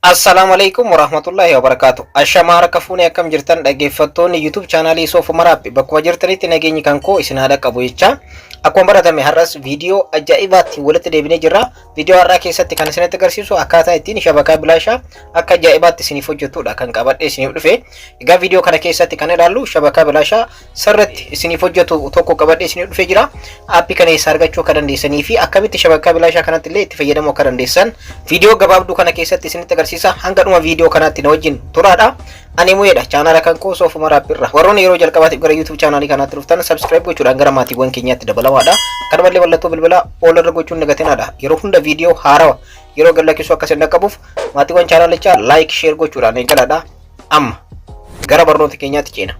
Assalaamu alaikum warahmatullahi wabarakaatu. Ashamaa harka fuunee, akkam jirtan dhaggeeffattoonni YouTube chaanaalii Soof Maraappi? Bakkuma jirtanitti nageenyi kan koo isin haadha qabu jecha, akkuma baratame har'as viidiyoo ajaa'ibaatti walitti deebinee jirra. Viidiyoo har'aa keessatti kan isinitti agarsiisu akkaataa ittiin shabakaa bilaashaa akka ajaa'ibaatti isiniif hojjetudha kan qabadhee isiniif dhufe. Egaa viidiyoo kana keessatti kan ilaallu shabakaa bilaashaa sirriitti isiniif hojjetu tokko qabadhee isiniif dhufee jira. Aappii kana eessa argachuu akka dandeessanii fi akkamitti shabakaa bilaashaa kanatti illee itti fayyadamuu akka dandeessan viidiyoo gabaabduu kana keessatti isinitti agarsiisa. Hanga dhuma viidiyoo kanaatti na wajjin turaadha. Ani Mu'eedha. Chaanaala kan koo Soofuma Raappiirra. Warroonni yeroo jalqabaatiif gara YouTube chaanaalii kanaatti dhuftan subscribe gochuudhaan gara maatiiwwan keenyaatti dabalamaadha. Kanumallee mallattoo bilbilaa all irra gochuun dagatinaadha. Yeroo hunda viidiyoo haarawa yeroo gad lakkisu akka isin dhaqqabuuf maatiiwwan chaanaalichaa like, share gochuudhaan eegalaadha. Amma gara barnoota keenyaatti ceena.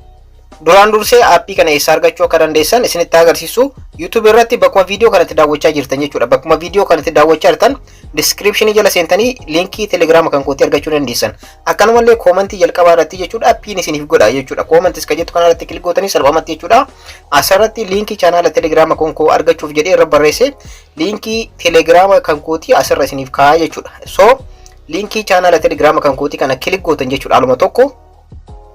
Duraan dursee aappii kana eessa argachuu akka dandeessan isinitti agarsiisu. YouTube irratti bakkuma viidiyoo kanatti daawwachaa jirtan jechuudha. Bakkuma viidiyoo kanatti daawwachaa jirtan description jala seentanii liinkii Telegiraama kan kootii argachuu dandeessan. Akkanumallee koomantii jalqabaa irratti jechuudha pin isiniif godha jechuudha. Koomantis kan jettu kanarratti click gootanii salphumatti jechuudha. Asirratti liinkii chaanaala Telegiraama kan koo argachuuf jedhee irra barreesse, liinkii Telegiraama kan kootii asirra isiniif kaa'aa jechuudha. So liinkii chaanaala Telegiraama kan kootii kana click gootan jechuudha aluma tokko.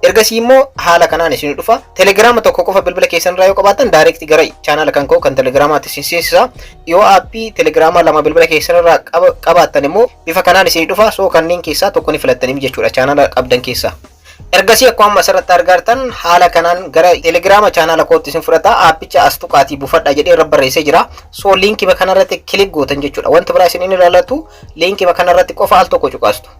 Ergasii immoo haala kanaan isin dhufa. Telegiraama tokko qofa bilbila keessan irraa yoo qabaattan direct gara chaanaala kan koo kan Telegiraamaatti isin seensisa. Yoo aappii Telegiraamaa lama bilbila keessan irraa qabaattan immoo bifa kanaan isin dhufa. So kanneen keessaa tokko ni filattaniif jechuudha chaanaala qabdan keessaa. Ergasii akkuma amma asirratti argartan haala kanaan gara Telegiraama chaanaala kootti isin fudhata. Aappicha as tuqaatii buufadha jedhee irra barreessee jira. So liinkii kanarratti click gootan jechuudha. Wanti biraa isin inni ilaallatu liinkii kanarratti qofa al tokko cuqaastu.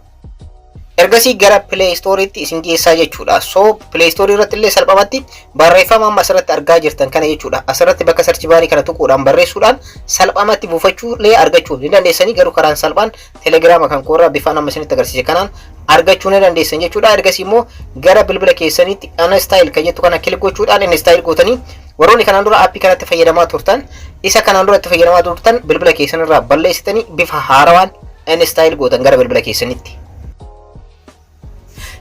Ergasii gara Play Storeetti isin geessaa jechuudha. So Play Store irratti illee salphumatti barreeffama amma asirratti argaa jirtan kana jechuudha. Asirratti bakka search baarii kana tuquudhaan barreessuudhaan salphumatti buufachuu illee argachuu ni dandeessanii, garuu karaan salphaan Telegiraama kan koorraa bifaan amma isinitti agarsiise kanaan argachuu ni dandeessan jechuudha. Ergasii immoo gara bilbila keessaniitti install kan jettu kana click gochuudhaan install gootanii, warroonni kanaan dura aappii kanatti fayyadamaa turtan isa kanaan dura itti fayyadamaa turtan bilbila keessan irraa balleessitanii bifa haarawaan install gootan gara bilbila keessanitti.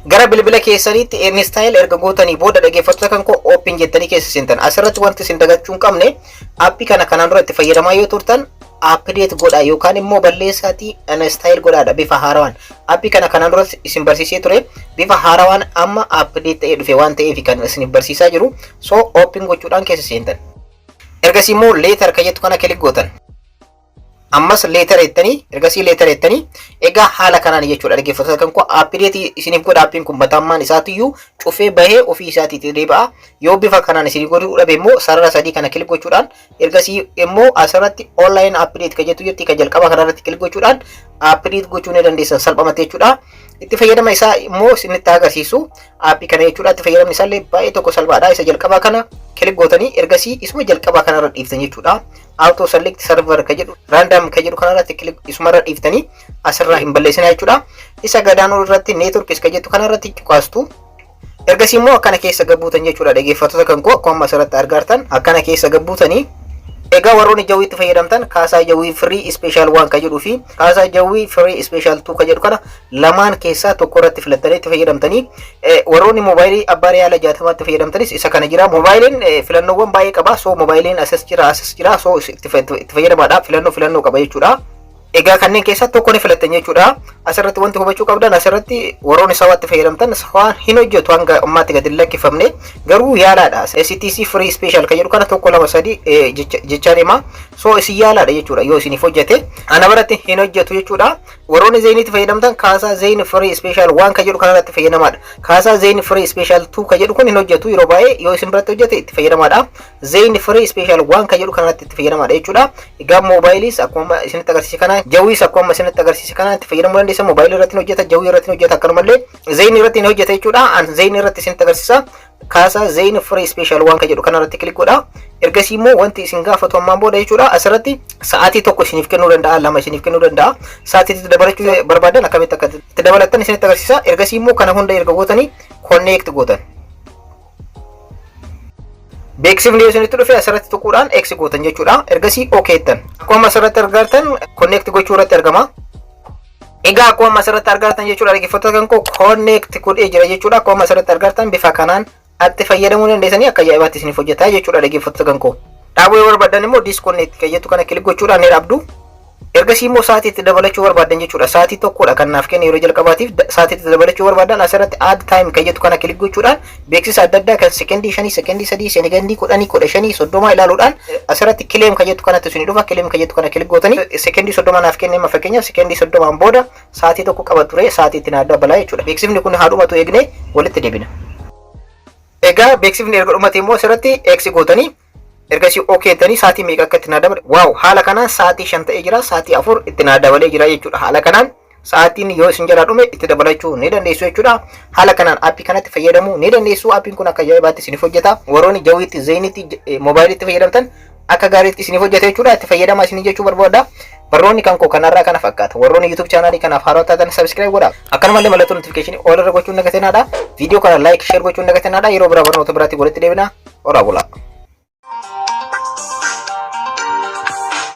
Gara bilbila keessaniitti install erga gootanii booda, dhaggeeffattoota kan koo, open jettanii keessa seentan. Asirratti wanti isin dagachuu hin qabne, aappii kana kanaan dura itti fayyadamaa yoo turtan update godha yookaan immoo balleessaatii install godhaadha bifa haarawaan. Aappii kana kanaan dura isin barsiisee ture, bifa haarawaan amma update ta'ee dhufe waan ta'eef kan isin barsiisaa jiru. So open gochuudhaan keessa seentan. Ergasii immoo later kan jettu kana click gootan. Ammas later jettanii, ergasii later jettanii, egaa haala kanaan jechuudha, dhaggeeffattoota kan koo, update isiniif godha. Aappiin kun matammaan isaatiyyuu cufee bahee ofii isaatiitti deebi'a. Yoo bifa kanaan isiniif godhuu dhabe immoo sarara sadii kana click gochuudhaan, ergasii immoo asirratti online update kan jettu jirti, kan jalqaba kanarratti click gochuudhaan update gochuu ni dandeessan salphumatti jechuudha. Itti fayyadama isaa immoo isinitti agarsiisu aappii kana jechuudha. Itti fayyadamni isaallee baay'ee tokko salphaadha. Isa jalqabaa kana click gootanii ergasii isuma jalqabaa kanarra dhiiftan jechuudha. Auto select server ka jedhu, random ka jedhu kanarratti click isumarra dhiiftanii asirraa hin balleessinaa jechuudha. Isa gadaanuu irratti networks ka jettu kanarratti cuqaastu. Ergasii immoo akkana keessa gabbuutan jechuudha, dhaggeeffattoota kan koo, akkuma asirratti argartan akkana keessa gabbuutanii. Egaa warroonni Jawwiitti fayyadamtan Kaasaa Jawwii Free Special 1 ka jedhuu fi Kaasaa Jawwii Free Special 2 ka jedhu kana lamaan keessaa tokko irratti filattanii itti fayyadamtanii, warroonni moobaayilii abbaa riyaala 60tti fayyadamtanis isa kana jira. Moobaayiliin filannoowwan baay'ee qaba. So moobaayiliin asas jira, asas jira. So itti fayyadamaadha. Filannoo filannoo qaba jechuudha. Egaa kanneen keessaa tokko ni filattan jechuudha. Asirratti wanti hubachuu qabdan, asirratti warroonni sawaatti fayyadamtan sawaan hin hojjetu, hanga ammaatti gadi lakkifamne, garuu yaalaadha. STC Free Special kan jedhu kana tokko, lama, sadi jechaa deema. So isin yaalaadha jechuudha yoo isiniif hojjete. Ana biratti hin hojjetu jechuudha. Warroonni Zeeyiniitti fayyadamtan Kaasaa Zeeyin Free Special 1 kan jedhu kanarratti fayyadamaadha. Kaasaa Zeeyin Free Special 2 kan jedhu kun hin hojjetu yeroo baay'ee, yoo isin biratti hojjete itti fayyadamaadha. Zeeyin Free Special 1 kan jedhu kanarratti itti fayyadamaadha jechuudha. Egaa moobaayiliis akkuma isinitti agarsiise kana, Jawwiis akkuma isinitti agarsiise kana itti fayyadamuu dandeessa. Moobaayilii irratti ni hojjeta, Jawwii irratti ni hojjeta, akkanumallee Zeeyin irratti ni hojjeta jechuudha. An Zeeyin irratti isinitti agarsiisa. Kaasaa Zeeyin Free Special 1 kan jedhu kanarratti click godha. Ergasii immoo wanti isin gaafatu ammaan booda jechuudha, asirratti sa'aatii tokko isiniif kennuu danda'a, lama isiniif kennuu danda'a. Sa'aatii itti dabalachuu barbaadan akkamitti akka itti dabalattan isinitti agarsiisa. Ergasii immoo kana hunda erga gootanii connect gootan. Beeksifni yoo isinitti dhufe asirratti tuquudhaan X gootan jechuudha. Ergasii OK jettan. Akkuma asirratti argartan connect gochuu irratti argama. Egaa akkuma asirratti argartan jechuudha, dhaggeeffattoota kan koo, connect godhee jira jechuudha. Akkuma asirratti argartan bifa kanaan itti fayyadamuu dandeessanii akka ajaa'ibaatti isiniif hojjetaa jechuudha, dhaggeeffattoota kan koo. Dhaabuu yoo barbaadan immoo disconnect kan jettu kana click gochuudhaan ni dhaabdu. Ergasii immoo sa'aatii itti dabalachuu barbaadan jechuudha. Sa'aatii tokkodha kan naaf kenne yeroo jalqabaatiif. Sa'aatii itti dabalachuu barbaadan asirratti "add time" kan jettu kana click gochuudhaan beeksisa adda addaa kan sekendii 5, sekendii 3, sekendii 10, 15, 30 ilaaluudhaan asirratti "claim" kan jettu kanatti isin dhufa. "Claim" kan jettu kana click gootanii sekendii 30 naaf kenne. Amma fakkeenyaaf sekendii 30n booda sa'aatii 1 qaba ture, sa'aatii itti naa dabalaa jechuudha. Beeksifni kun haa dhumatu, eegnee walitti deebina. Egaa beeksifni erga dhumate immoo asirratti X gootanii, ergasii OK jettanii sa'aatii meeqa akka itti naa dabale. Wow, haala kanaan sa'aatii 5 ta'ee jira, sa'aatii 4 itti naa dabalee jira jechuudha. Haala kanaan sa'aatiin yoo isin jalaa dhume itti dabalachuu ni dandeessu jechuudha. Haala kanaan aappii kanatti fayyadamuu ni dandeessu. Aappiin kun akka ajaa'ibaatti isiniif hojjeta. Warroonni Jawwiitti, Zeenitti, moobaayilitti fayyadamtan akka gaariitti isiniif hojjeta jechuudha. Itti fayyadamaa isinii jechuu barbaada. Barnoonni kan koo kanarraa kana fakkaata. Warroonni YouTube chaanaalii kanaaf haaraa taatan subscribe godhaa. Akkanumallee mallattoo notification all irra gochuun dagatinaadha. Viidiyoo kana like, share gochuun dagatinaadha. Yeroo biraa barnoota biraatti walitti deebina. Horaa bulaa.